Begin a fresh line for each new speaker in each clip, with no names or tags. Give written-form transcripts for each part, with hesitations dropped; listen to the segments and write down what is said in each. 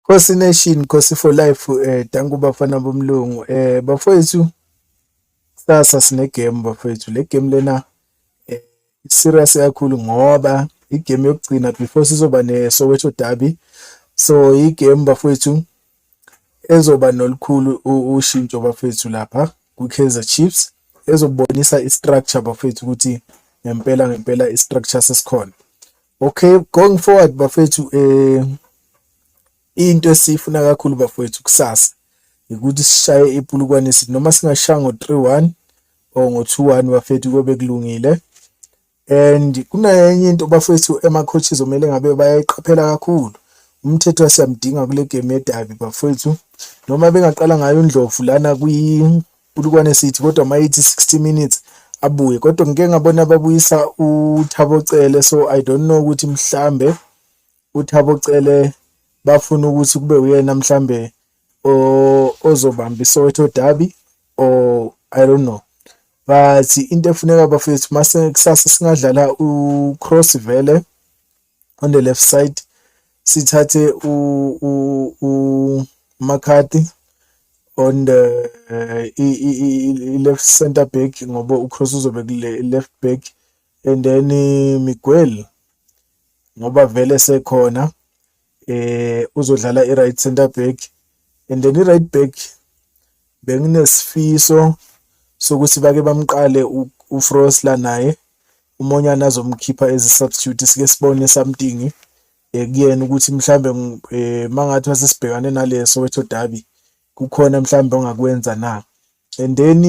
Khosi Nation, Khosi for life, danko bafana bomlungu. Bafowethu, kusasa sine game bafowethu. Le game lena serious kakhulu ngoba igame yokugcina before sizoba ne Soweto Derby. So igame bafowethu ezoba nolukhulu ushintsho bafethu lapha ku-Kaizer Chiefs, ezobonisa i-structure bafethu ukuthi ngempela ngempela i-structure sesikhona. Okay, going forward bafethu, into esifuna kakhulu bafowethu kusasa ukuthi sishaye iPolokwane City, noma singashaya ngo-3-1 or ngo-2-1 bafethu, kobe kulungile. And kunenye into bafethu ema-coaches omele ngabe bayayiqaphela kakhulu. UMthethwa siyamdinga kule game yedabi bafethu, noma bengaqala ngayo uNdlovu lana kwi-Polokwane City, kodwa mayithi 60 minutes abuye. Kodwa ngike ngabona babuyisa uThabo Cele, so I don't know ukuthi mhlambe uThabo Cele bafuna ukuthi kube uyena mhlambe ozobamba iSoweto Derby or I don't know. But into efuneka bafethu, mase kusasa singadlala uCross vele on the left side, sithathe u McCarthy on the left center back, ngoba uCross uzobe kule left back, and then Miguel, ngoba vele sekhona, uzodlala i-right center back. And then i-right back benginesifiso sokuthi bake bamqale uFrosler naye, uMonyane azomkhipha as a substitute, sike sibone something kuyena ukuthi mhlambe mangathi sesibhekane nale Soweto Derby kukhona mhlambe ongakwenza na. And then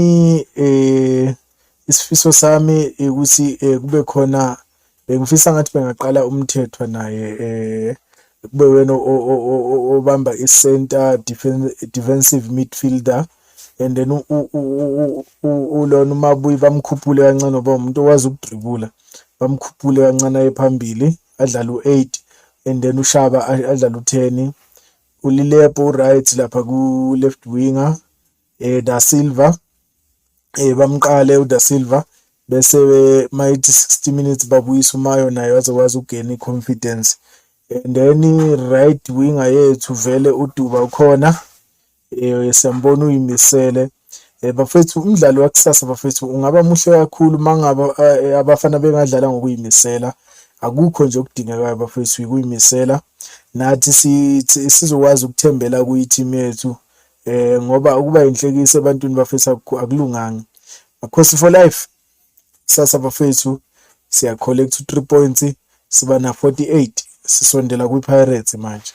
isifiso sami ukuthi kube khona, bengifisa ngathi bengaqala uMthethwa naye, kube wena obamba i-center defensive midfielder, and then ulona uMabuyi bamkhuphule kancane ngoba umuntu okwazi ukudribula, bamkhuphule kancane aye phambili adlale u-8, and then uShaba adlale u-10, uLilepo u-right lapha ku-left winger, Da Silva, bamqale uDa Silva, bese mayithi 60 minutes babuyisa uMayo naye azokwazi ukugena i-confidence. And then right winger yethu vele uDuba ukhona, siyambona uyimisele. Bafethu, umdlalo wakusasa bafethu ungaba muhle kakhulu mangabe abafana bengadlala ngokuyimisela. Akukho nje okudingekayo bafethu, ukuyimisela, nathi sizokwazi ukuthembela kwi-team yethu, ngoba ukuba inhlekisa ebantwini bafethu akulunganga. Makhosi for life. Kusasa bafethu siya collect 3 points, siba na 48, sisondela kwi-Pirates manje.